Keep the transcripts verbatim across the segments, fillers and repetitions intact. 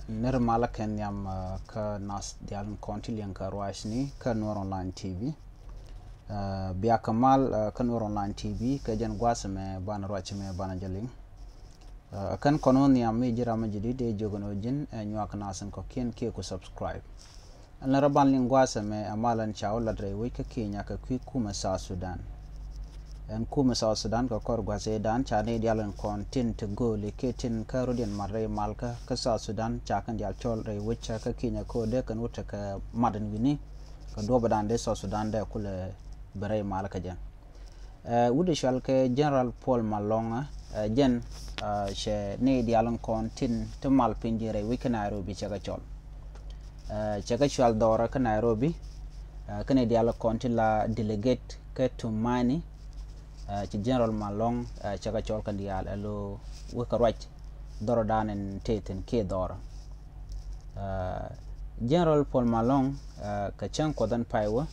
Nir malä kɛ nhiam, uh, kä nath dial in kɔn ti liɛŋ kä ruacni kä Nuer Online T V. Uh, bia kɛ mal, uh, kä Nuer Online T V kɛ jɛn gua̱a̱th mɛ banɛ ruac mɛ banɛ jɛ liŋ. Uh, kɛn kɔn wä nhiam mi ji̱ ram mi ji̱ di dee jiök ni wä ji̱n, uh, nyuak nath in kɔ̱kiɛn kiɛ ku subscribe. Ɛn lɛ rɔ ban liŋ gua̱a̱th mɛ ɛ mal ɛn ca wä lat rɛy wec kä Kenya kɛ kui̱ kumɛ South Sudan. Ɛn kumɛ South Sudan kɛ kɔr gua̱a̱th ëë dan ca ni dial in kɔn tin ti gööli kiɛ tin kä rodiɛn mat rɛy malkä kä South Sudan ca kɛn dial cɔl rɛy wec kä Kenya kä dee kɛn wä tekɛ mat in wi̱ni kɛ duɔpɛ dan dee South Sudan dee kulɛ bɛ rɛy malkä jɛ. Ɛ, wut i̱ cual kɛ General Paul Malong, ɛ, jɛn, ɛ, cɛ ni dial in kɔn tin ti mal piny ji̱ rɛy wec kä Nairobi cɛ kɛ cɔl. Ɛ, cɛ kɛ cual dhɔrɛ kä Nairobi, ɛ, kä ni dial in kɔn ti la delegate kä Tumani, ɛ, ci General Malong, ɛ, cɛ kɛ cɔl kɛ dial ɛ lo wek kɛ ruac dhɔrɛ dan in te thin kiɛ dhɔrɛ. Ɛ, General Paul Malong, ɛ, kɛ cäŋ kuɔth ɛn pay wä,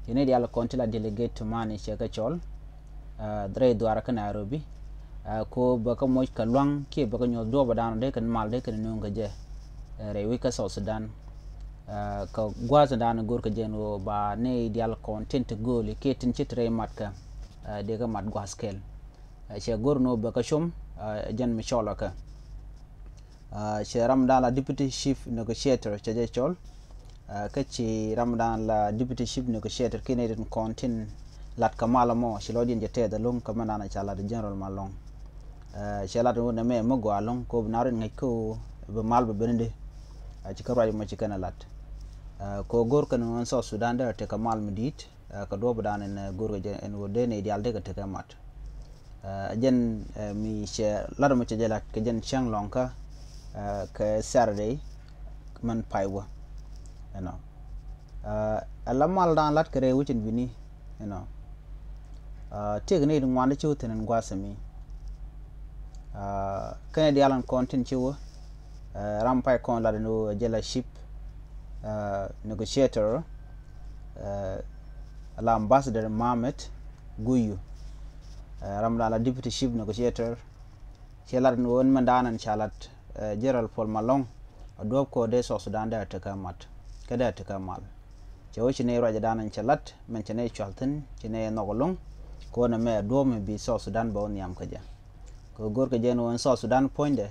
ci ni dial kɔn ti la delegate Tumani cɛ kɛ cɔl, ɛ, rɛy dhuaarä kä Nairobi, ɛ, ko bɛ kɛ moc kɛ luaŋ kiɛ bɛ kɛ nyuɔth duɔpɛ dan dee kɛn mal dee kɛn nuŋ kɛ jɛ, ɛ, rɛy wec kä South Sudan. Ɛ, kɛ gua̱a̱th dan go̱r kɛ jɛ ni wä ba ni dial kɔn tin ti gööli kiɛ tin ci ti rɛy mat kɛ, ɛ, dee kɛ mat gua̱a̱th kɛl. Ɛ, cɛ go̱r ni wä bɛ kɛ com, ɛ, jɛn mi cɔlɔ kɛ. Ɛ, cɛ ram dan la Deputy Chief Negotiator cɛ jɛ cɔl. Ɛ, kä ci ram dan la Deputy Chief Negotiator kiɛ ni tin kɔn tin lat kɛ mal mɔ ci lɔcdiɛn jɛ tɛth ɛlɔ̱ŋ kɛ mɛn dan ca lat General Malong. Ɛ, cɛ lat wä nɛ mɛ mi gɔaa ɛlɔ̱ŋ kɛ wä bi na rin ŋäc kä wä bi mal bɛ ben di. Ɛ, ci kä ruac mɔ ci kɛn ɛ lat. Ɛ, kɛ wä go̱r kɛn wä ɛn South Sudan dee tekɛ mal mi di̱i̱t. Ɛ, kɛ duɔpɛ dan ɛn, ɛ, go̱r kɛ jɛ ɛn wä dee ni dial dee kɛ tekɛ mat. Ɛ, jɛn, ɛ, mi cɛ lat mɔ cɛ jɛ lat kɛ jɛn cäŋ lɔŋkä, ɛ, kɛ Saturday mɛn pay wä. Ɛnɔ. Ɛ, ɛ la mal dan lat kɛ rɛy wec in bini, ɛnɔ. Ɛ, tiek ni di ŋuan di ci wä thin in gua̱a̱th mi. Ɛ, kɛn dial in kɔn tin ci wä, ɛ, ram pay kɔn lat in wä jɛ la Chief, ɛ, Negotiator, ɛ, la Ambassador Mohamed Guyu. Ɛ, ram dan la Deputy Chief Negotiator. Cɛ lat ni wä ni mɛn dan ɛn ca lat, ɛ, General Paul Malong. A duɔp kɔ dee South Sudan dee a tekɛ mat. Kɛ dee a tekɛ mal. Cɛ wä ci ni ruac dan ɛn cɛ lat, mɛn cɛ ni cual thin, ci ni nhɔk ɛlɔ̱ŋ. Kɛ wä ni mɛ a duɔp mi bi South Sudan bɛ wä nhiam kɛ jɛ. Kɛ go̱r kɛ jɛ ni wä ni South Sudan puɔ̱nydɛ.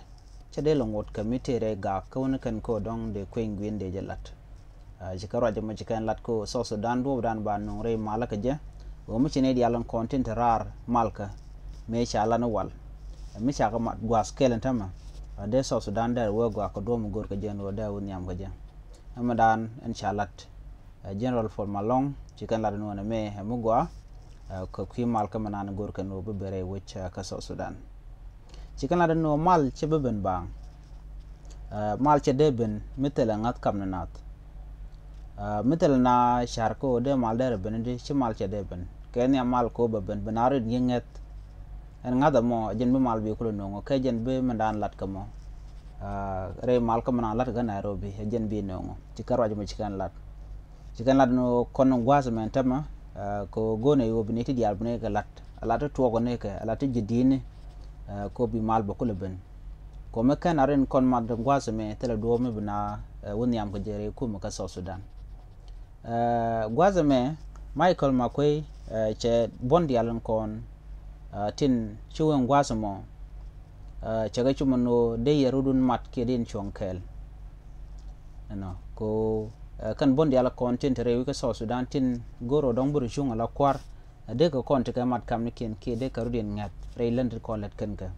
Cɛ dee lɛ ŋot kɛ mi tëë rɛy gaak, kä wä ni kɛn kɛ wä dɔ̱ŋ dee kueny gui̱n dee jɛ lat. Ɛ, ci kɛ ruac mɔ ci kɛn lat kɛ wä South Sudan duɔpdan ba nuŋ rɛy malä kɛ jɛ. Wä mi ci ni dial in kɔn tin te raar malkä. Mëë ca lan wal. Ɛ, mi ca kɛ mat gua̱a̱th kɛl in tämɛ. Ɛ, dee South Sudan dee wee gɔaa kɛ duɔp mi go̱r kɛ jɛ ni wä dee wä nhiam kɛ jɛ. Ɛmɛ dan ɛn ca lat. Ɛ, General Paul Malong ci kɛn lat ni wä nɛ mëë ɛ mi gɔaa. Ɛ, kɛ kui̱ malkä mɛ nan go̱r kɛn wä bi ben rɛy wec, ɛ, kä South Sudan. Ci kɛn lat ni wä mal cɛ bi ben baaŋ. Ɛ, mal cɛ dee ben mi thilɛ ŋa̱th kam ni nath. Ɛ, mi thilɛ na car kä wä dee mal dee rɛ ben di ci mal cɛ dee ben. Kɛ nhiam mal kɛ wä bɛ ben ben a rit nyi ŋɛth. Ɛn ŋa̱th ɛmɔ ɛ jɛn bi mal bi kulɛ no̱o̱ŋɔ kɛ jɛn bi mɛn dan lat kɛ mɔ. Ɛ, rɛy mal kä mɛn dan lat kɛ Nairobi ɛ jɛn bi no̱o̱ŋɔ. Ci kɛn ruac mɔ ci kɛn lat. Ci kɛn lat ni wä kɔn gua̱a̱th mɛn tämɛ, ɛ, kɛ wä go̱o̱nɛ wä bi ni ti diaal bi ni kɛ lat. A lat ti tuɔɔk ni kɛ, a lat ti ji̱ di̱i̱ni, ɛ, kɛ wä bi mal bɛ kulɛ ben. Kɛ wä mi kɛn a rin kɔn mat gua̱a̱th mɛ thilɛ duɔ̱ɔ̱p mi bi na, ɛ, wä nhiam kɛ jɛ rɛy kumɛ kä South Sudan. Ɛ, gua̱a̱th mɛ Michael Makuei, ɛ, cɛ buɔ̱n diaal in kɔn, ɛ, tin ci wä in gua̱a̱th mɔ, ɛ, cɛ kɛ cumɛ ni wä dee yɛ rudun mat kiɛ din cuɔ̱ŋ kɛɛl. Ɛnɔ, ko, ɛ, kɛn buɔ̱n diaal kɔn tin te rɛy wi̱c kä South Sudan tin go̱r ɔ dɔ̱ŋ bi ru cuŋ ala kua̱r. Ɛ, dee kɛ kɔn ti kɛ mat kamnikiɛn kiɛ dee kɛ rut in ŋɛ̈th rɛy län ti kɔn lät kɛn kɛ.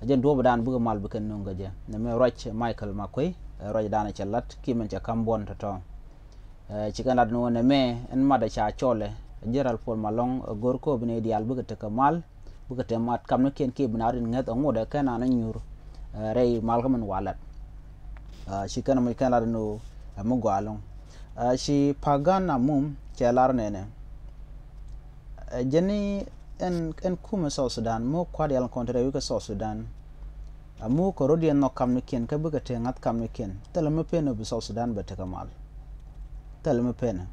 Ɛ jɛn duɔ̱ɔ̱p dan bikɛ mal bi kɛn nuŋ kɛ jɛ. Nɛ mɛ ruac Michael Makuei, ɛ, ruac dan cɛ lat kiɛ mɛn cɛ kam buɔ̱n tɔ̱tɔ̱. Ɛ, ci kɛn lat ni wä nɛ mɛ ɛn mat ɛ ca cɔlɛ. Ɛ, General Paul Malong, ɛ, go̱r kɔ bi ni diaal bikɛ tekɛ mal. Bikɛ te mat kamnikiɛn kiɛ bi na rin ŋäth ɛ ŋot ɛ kɛn an ɛ nyuur, ɛ, rɛy mal kä min wa lat. Ɛ, ci kɛn ɛ muc kɛn lat ni wä ɛ mi gɔaa ɛlɔ̱ŋ. Ɛ, ci Pagan Amum cɛ lar nɛnɛ. Ɛ, jɛn ni ɛn, ɛn kumɛ South Sudan mi wä kua̱r diaal kɔn te rɛy wi̱c kä South Sudan. Ɛ mi wä kɛ rot yɛn nhɔk kamnikiɛn kä bikɛ te ŋa̱th kamnikiɛn. Thilɛ mi pen ɔ bi South Sudan bɛ tekɛ mal. Thilɛ mi pen ɔ.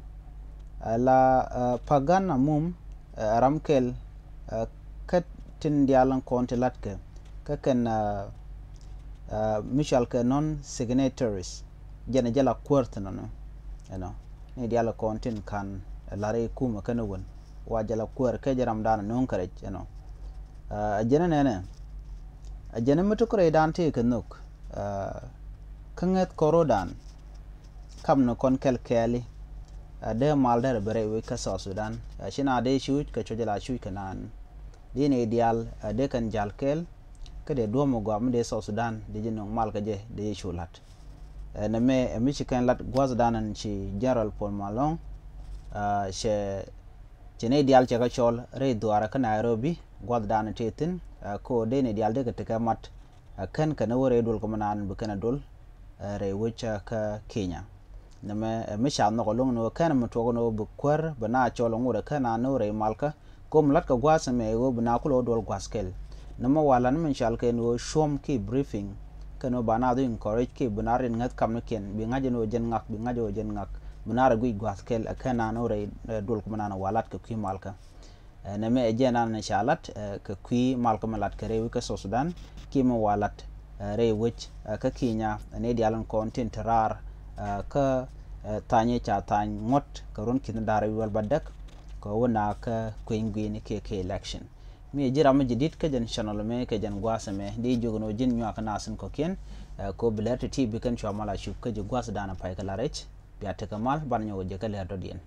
Ɛ, la, ɛ, Pagan Amum, ɛ, ram kɛl, ɛ, kä tin diaal in kɔn ti latkɛ. Kä kɛn, ɛ, mi cɔal kɛ non signatories, jɛn jɛ la kuäär thin nɔnɔ. Ɛnɔ ni dial kɔn tin kan lar i̱ kumɛ kɛn wän wa jɛ la kuäär kɛ jɛ ram dan no̱o̱ŋ kärɛc ɛnɔ. A jɛn nɛnɛ a jɛn mi ti kärɛc dan ti kɛ nhök kä ŋäth kɔrodan. Kam ni kɔn kɛl kɛɛli a dee mal derɛ bɛ rɛy wec kä South Sudan a ci na dee cuc kɛ cuc la cuc kɛ naan. Di ni dial a dee kɛn jal kɛɛl kä dee duɔ̱m a gɔam mi dee South Sudan di ji̱ nuŋ mal kä jɛ di ji̱ cu la̱t. Ɛ nɛ mɛ ɛ mi ci kɛn lat gua̱th danɛn ci General Paul Malong. Cɛ ci ni dial cɛ kä cɔl rɛy dhuaarä kä Nairobi gua̱th danɛn ti thi̱n. Ko dee ni dial dee kɛ tekɛ mat ɛ kɛn kɛn wä rɛy duɔl kä mi naan bi kɛn a duɔl rɛy wec kä Kenya. Nɛmɛ ɛ mi ca nhɔk aloŋ ni ɣöö kɛn mi tuɔk ni ɣöö bi kuäär bi na cɔl ŋot ɛ kɛn a ni ɣöö rɛy malkä. Kom la̱t kɛ gua̱a̱th ɛmɛ ɣöö bi na kulɛ ɣöö duɔl gua̱a̱th kɛl. Nɛmɛ wa la̱t ni min cɔal kɛn ɣöö cuɔ̱m ki briefing kɛn ɣöö ba na dhuk encourage ki bi na rin ŋäth kamnikiɛn bi ŋa̱c ɛn ɣöö jɛn ŋak bi ŋa̱c ɣöö jɛn ŋak bi na rɛ guic gua̱a̱th kɛl ɛ kɛn a ni ɣöö rɛy duɔl kum ɛn a ni wa la̱t kɛ kui̱ malkä. Ɛ nɛmɛ ɛ jɛn an ca lat kɛ kui̱ mal kä mi lat kɛ rɛy wec kä South Sudan ki mi wa lat rɛy wec kä Kenya. Ɛ ni dial in kɔn tin te raar kä thany ca thany ŋuɔ̱t kɛ ruɔ̱n ki̱n da̱r wi̱i̱ wäl ba däk kɛ wä na kä kueny gui̱ni kiɛ kɛ election. Mi ɛ ji̱ ram mi ji̱ di̱t kä jɛn channel mɛ kɛ jɛn gua̱a̱th mɛ di jiök ni wä ji̱n nyuak kä nath in kɔ̱kiɛn. Ko bi lɛr ti ti bi kɛn cua mal a cup kä ji̱ gua̱a̱th dan pay kɛ la rɛc bia tekɛ mal ban nyɔk jɛ kä lɛr dɔ̱diɛn.